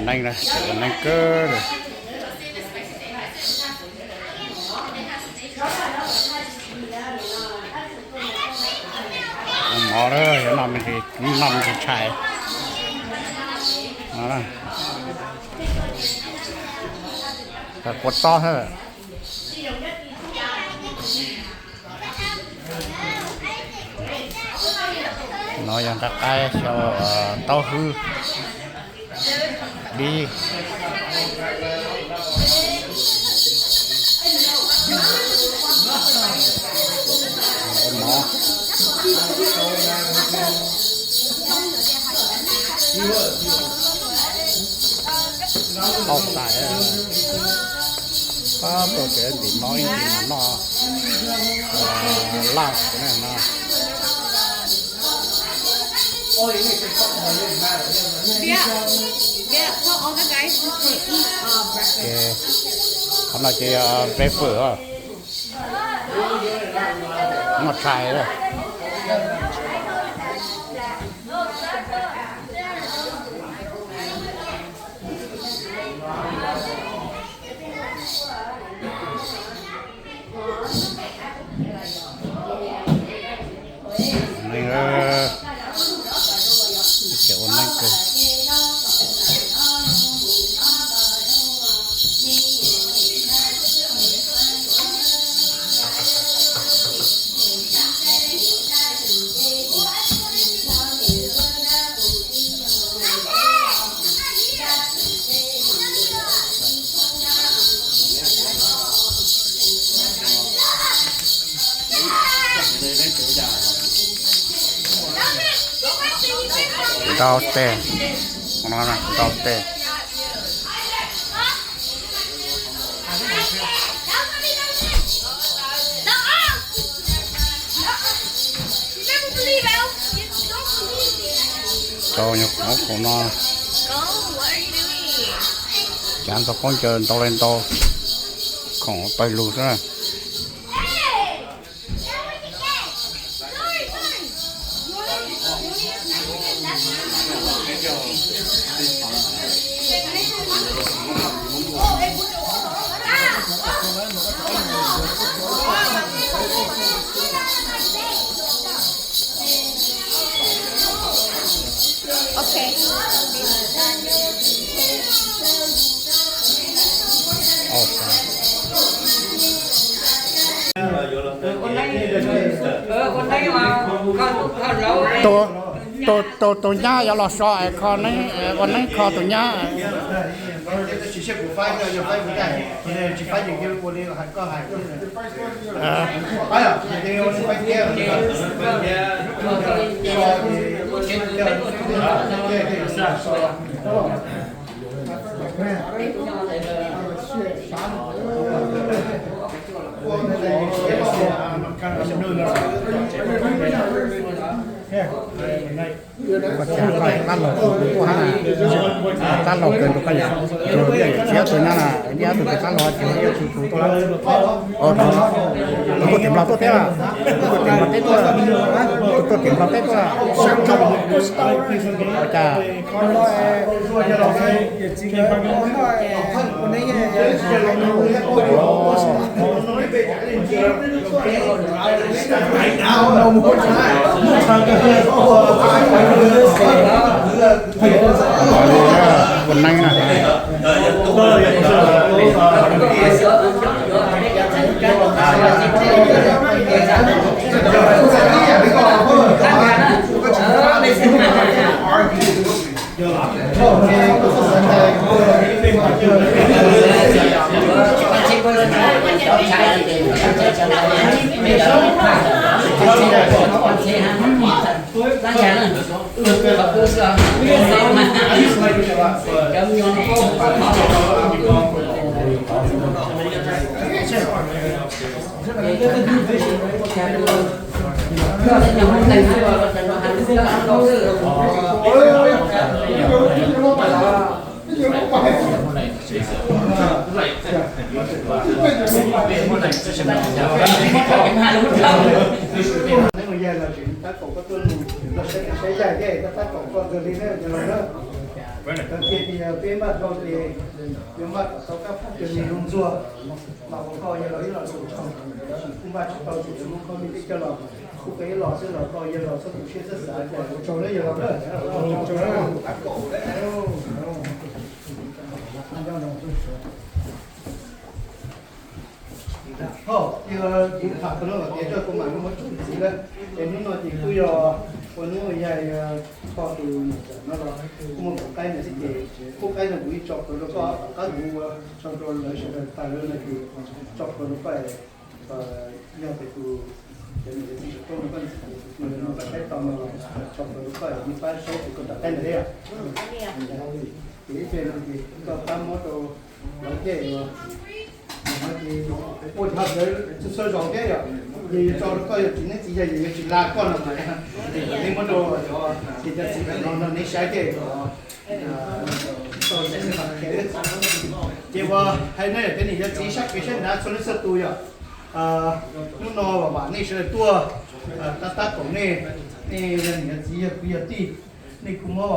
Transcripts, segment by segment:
Neeg na, tseem ua neeg kawg li. Mov na, yog noj me ntsis, noj me ntsis tshais. Quav tob thiab. No yog nqaij qaib xyaw taub hwb dib. Mov. Tau tais. Pab tau ces ntim no ib ntim mas noj laj no. Qhov no ces breakfast, noj tshais. Neeg, tseem ua neeg kawg. Ntau tes, ntau tes. Tau nyuag khoom no, cav ntxhov khaub ncaws ntau li ntau, khoom pawg lug xwb. Tus, tus, tus nyab yuav los so es kho neeb, ua neeb kho tus nyab. Koj tsis hais koj tab laug kuv kuj hab na, tab laug kawg nkaus koj yom, tus yog yawm txiv ob tug nyab na, yog ob tug tus tab laug ces yog tus tus tuaj lawm. Tus tuaj tim Nplog tuaj teb, tus tuaj tim Nplog teb tuaj, tus tuaj tim Nplog teb tuaj. Ua cas? Ua neeb na. Yog los tseem tab kaum koj tuaj nug los saib saib yam thiab, tab tab kaum koj ntawd li na, yog los na. Tag kis ces yog peb maj tau ces yuav maj kom tau kab phooj cov niag zoo ntxuag, mas ua koj yog los ib los txhua tsaug, kuj maj tsis tau ces yuav muab koj me tij coj los, kuj peb los xwb los koj yog los txhob tu siab txhob xav ces ua tsaug na yog los na. Ho, kuv tham tau no tias rau kuv mam li muab tso ntxiv lawm, es hnub no ces kuj yog ua hnub yog kho tus niam tsev no los kuj muaj kuv qaib ntawd xwb ces kuv qaib no kuv yeej tso plhuav rau koj, tom qab kuv ua tso rau lawv sawv daws tas lawm no ces tso plhuav rau koj, yog tias tus cov niam txiv sawv tuaj no koj ntxiv tus no koj saib tau no los tso plhuav rau koj, nej pab saib tus koj tom qab ntawd thiab. Ces ib pliag no ces koj pab muab rau lawv thiab. Ua cov txhua zaus thiab yom, ces yuav tso rau koj yog tsis, nej txiv yog yuav tsis la koj no mas, es kom nej muab rau cov, ces cov txiv no no nej saib thiab. Ces ua hais no yog cov niam yog txiv sab pem sab nrad txhua leej txhua tus yom, hnub no vam vam nej sawv daws tuaj, tab tab kaum nej, nej yog niam yog txiv yog kwv yog tij, nej kuj muab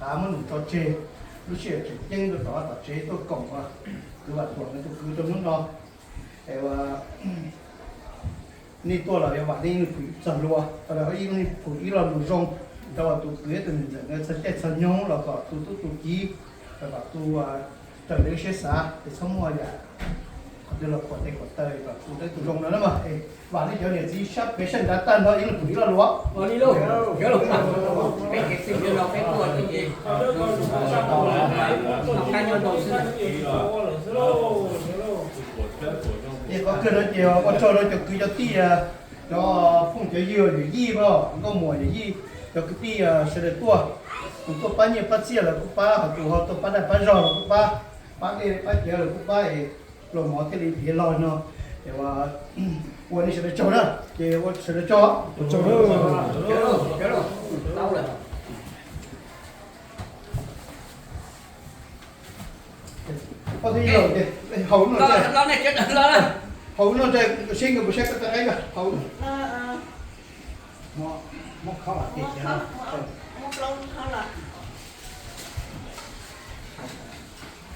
qav muab num tso tseg, lub sij hawm tseem ceeb rau tom tom tsev tuaj koom ua kwv Vam Tuam tus kwv rau hnub no. Es ua nej tuaj los yuav vam nej ib leeg pum ib txoj hlua, ib leeg pum ib lo lus zoo rau tus kwv tus niam ntxawm nkawd txog caij txog nyoog los kom tu tub tu kiv, los kom tu raws li lub siab xav es txhob muaj yam qhov twg los khuam tes khuam taw kom tu dawb tu zoo no na mas. Vam nej cov niam txiv sab pem sab nrad tag nrho ib leeg pum ib lo lus. Ces qhov kawg no ces ua tsaug rau cov kwv cov tij, cov phooj cov ywg yawm yij, nkauj muam yawm yij, cov kwv tij sawv daws tuaj, tus tuaj pab nyiaj pab txiaj los kuj pab, ho tus ho tuaj pab dag pab zog los kuj pab, pab dej pab cawv los kuj pab, es pluas mov thiaj li nrhiav los no. Es ua nej sawv daws tsaug na, ces ua sawv daws tsaug. Koj twb yog ces hauv no, hauv no seb nkawd puas saib koj tej qaib, hauv no.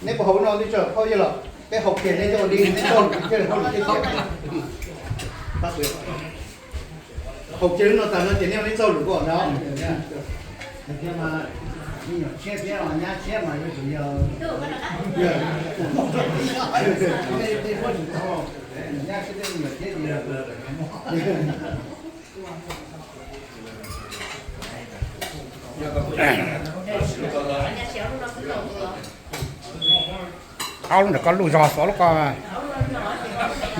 Neb puas hauv no, neb tso hauv yog los peb hauv kiag neb ua li neb txoj lus thiaj li hauj lwm tiag tiag. Hauv kiag lub no tas no ces neb ua neb txoj lus kom no. Ob lub ntawm koj luj zog xov lub ko.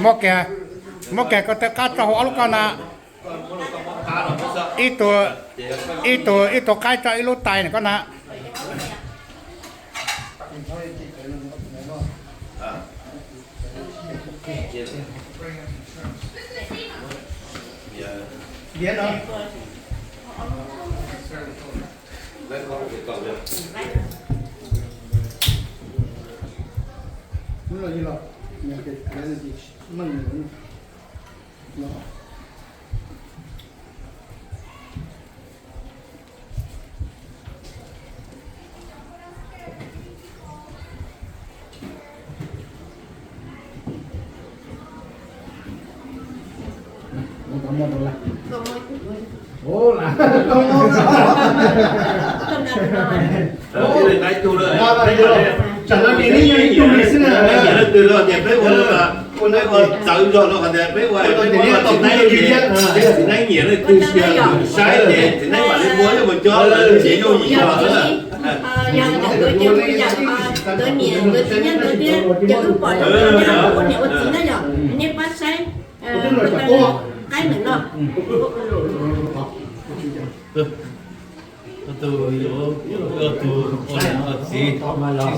Muab kiag, muab kiag koj tej qab tso hauv ob lub ko na. Ib tug, ib tug, ib tug qaib tso ib lub tais na koj na. Tsam no ces neb yog ib tug li xwb na. Neb nyiam leej twg los tias peb ua, ua txawv zog no hais tias peb ua, peb ua txiv neeb, txiv neeb nyiam leej twg saib ces txiv neeb mam li muab mus coj lawv ces yooj yim los. Nkawd nyiam nkawd txiv neeb nkawd thiab ces wb pom zoo ua niam ua txiv na yom, nej pab saib qaib ntawm no. Tus ua niam ua txiv, qhov no thiab.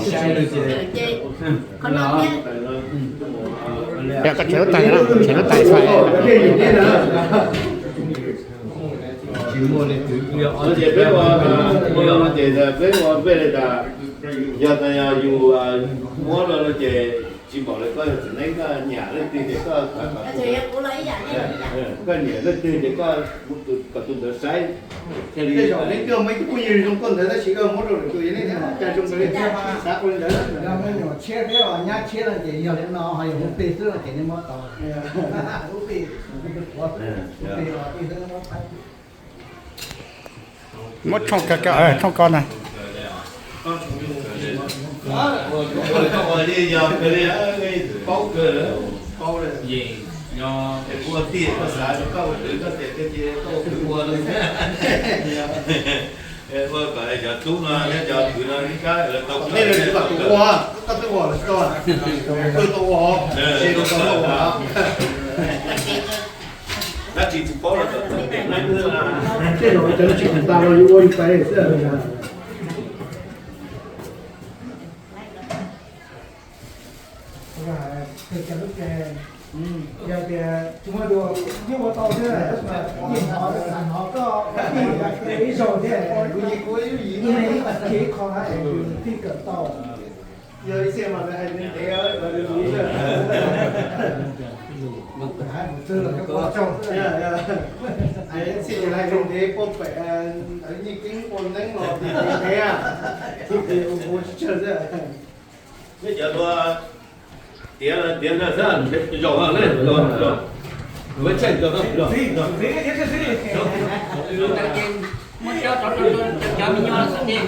Peb ua, peb ua npej li tas, yog tas yog yus muab no ces Tsis npaum li koj yog txiv neeb koj nyiam leej twg ces koj, koj nyiam leej twg ces koj kom tus ntawd saib. Tej zaum neb coj muaj ib tug phooj ywg zoo nkauj ntawd tab sis koj muab rau lwm tus yog nej cas zoo li xav ua li ntawd. Yog me nyuam tshiab thiab nyab tshiab no ces yog li no ho yog hu plig xwb no ces nej muab tau. Muab tshooj ko, tshooj ko na. Ua kom cov tub no thiab cov kwv no ib kab tau, koj twb ua los tsis tau, twb tau ua, tsis tau ua. Dab tsi tsis paub los tau, tej zaum cov no tsis khoom tas los yus ua yus pais xwb. Yog tias tsis muaj dua, yeej ua tau thiab, yeej hnov, hnov koj ib zaug thiab, ib qho thiaj kawm tau. Yog ib txhia mas hais ntev ntev, ib txhia hais ntev ntev poj pem ntawd nyiaj keeb ua neeb los ntev ntev, ua tsis tsawg xwb. Neb cov hlua tiav tiav ntawd xwb, zaum ne, zaum, zaum. Muab coj rau cov me nyuam xwb ces.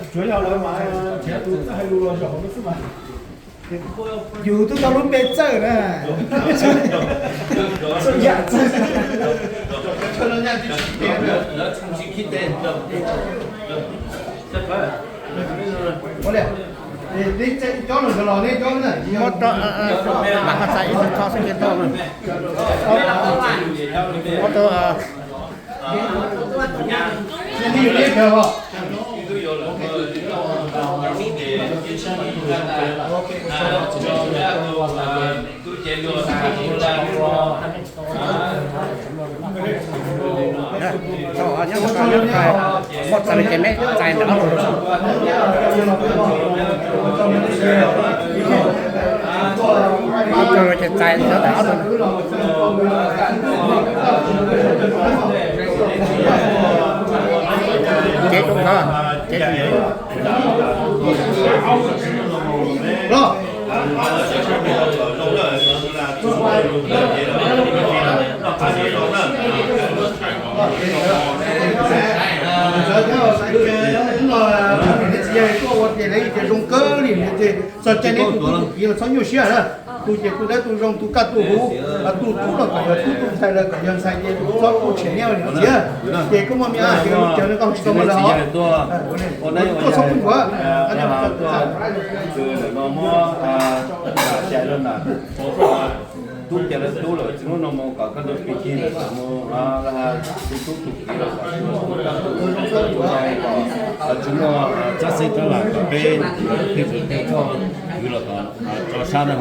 Tsuav yog lawv mas nrhiav tus txawj hais lus los zaum xwb mas. Yus twb tau lub npe txawj na. Muab rau, lam haj txais ib tug kho xwb ces tau. Muab rau Muab txais li ces meb txais ntawm ob tug. Ob tug ces txais ntawm ob tug. Cev rau nkawd, cev rau nkawd. Txog cai neb tus tub tus kiv los txhob nyuaj siab na. Tus ces tus dawb tus zoo, tus kaj tus huv, tus tub los kom yog tub, tus ntxhais los kom yog ntxhais, ces txhob kuj tshem nyiaj li thiab. Ces koj muaj me ab ces cawv no koj tsis tau muaj lawm os. Tuaj txhob kuj nquav. Tub ces lawv tub lawm, txiv lub no mus kom koj tus pig kig mus, tus tub tus kiv los kom tsis muaj txhab xeeb txhab lam kom peb, peb kwv los kom tso sab na.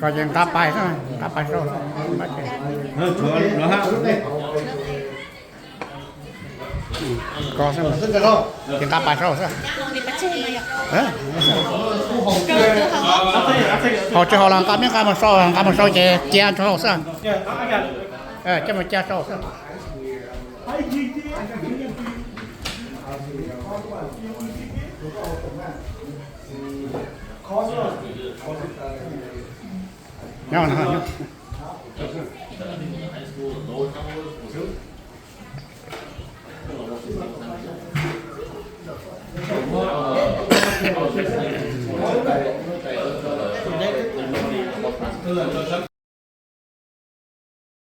Koj ces nqa pais, nqa pais rau. Ko xwb, ces nqa pais rau xwb. Haus tsis haus los nqa, meb nqa mus sau, nqa mus sau ces cia rau hauv xwb. Coj mus cia rau hauv xwb. Nyob no, nyob.